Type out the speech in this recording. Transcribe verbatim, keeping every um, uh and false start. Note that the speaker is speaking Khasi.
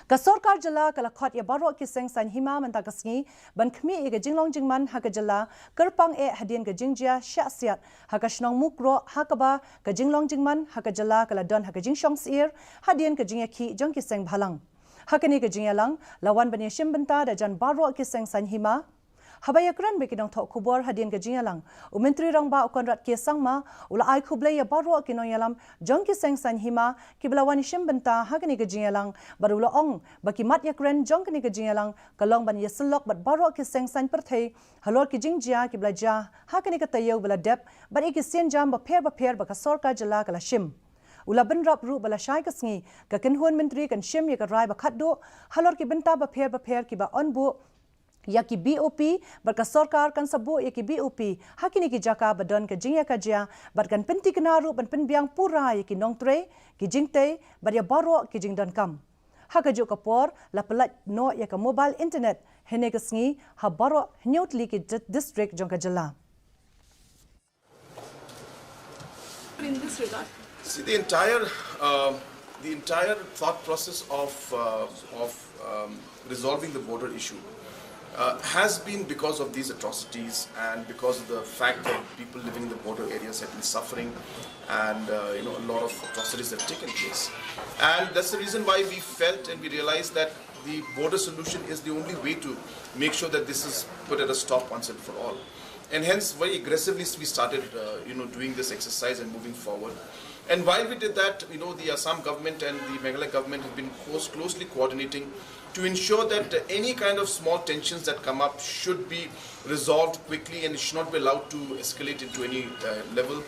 Ka sorkar jylla ka la khot ïa baroh ki seng saiñ hima mynta ka sngi ban khmih ïa ka jinglong jingman ha ka jylla, kyrpang eh hadien ka jingjia shah siat ha ka shnong Mukroh, ha kaba ka jinglong jingman ha ka jylla ka la don ha ka jingshong syier hadien ka jingïakhih jong ki seng bhalang. Ha kane ka jingïalang la wan ban ïashim bynta da jan baroh ki seng saiñ hima. Haba ïakren bad ki nongthoh khubor hadien ka jingïalang, u Myntri Rangbah u Conrad K Sangma u la ai khublei ïa baroh ki nongïalam jong ki seng saiñ hima kiba la wan ïashim bynta ha kane ka jingïalang, bad u la ong ba ki mat ïakren jong kane ka jingïalang ka long ban ïasyllok bad baroh ki seng saiñ pyrthei halor ki jingjia kiba la jia ha kane ka taïew ba la dep bad ïa ki sienjam bapher bapher ba ka sorkar jylla ka la shim. U la bynrap ruh ba lashai ka sngi ka kynhun myntri kan shim ïa ka rai ba khatduh halor ki bynta bapher bapher kiba on buh ïa ki B O P, bad ka sorkar kan sa buh ïa ki B O P ha kine ki jaka ba don ka jingïakajia, bad kan pyntikna ruh ban pynbiang pura ïa ki nongtrei, ki jingtei bad ïa baroh ki jingdonkam. Ha kajuh ka por la pyllait noh ïa ka mobile internet hynne ka sngi ha baroh hynñiew tylli ki di-, district jong ka jylla. In this regard? See, the entire, uh, the entire thought process of, uh, of um, resolving the border issue uh, has been because of these atrocities and because of the fact that people living in the border areas have been suffering, and uh, you know, a lot of atrocities have taken place. And that's the reason why we felt and we realized that the border solution is the only way to make sure that this is put at a stop once and for all. And hence, very aggressively, we started, uh, you know, doing this exercise and moving forward. And while we did that, you know, the Assam government and the Meghalaya government have been close, closely coordinating to ensure that, uh, any kind of small tensions that come up should be resolved quickly and it should not be allowed to escalate into any uh, level.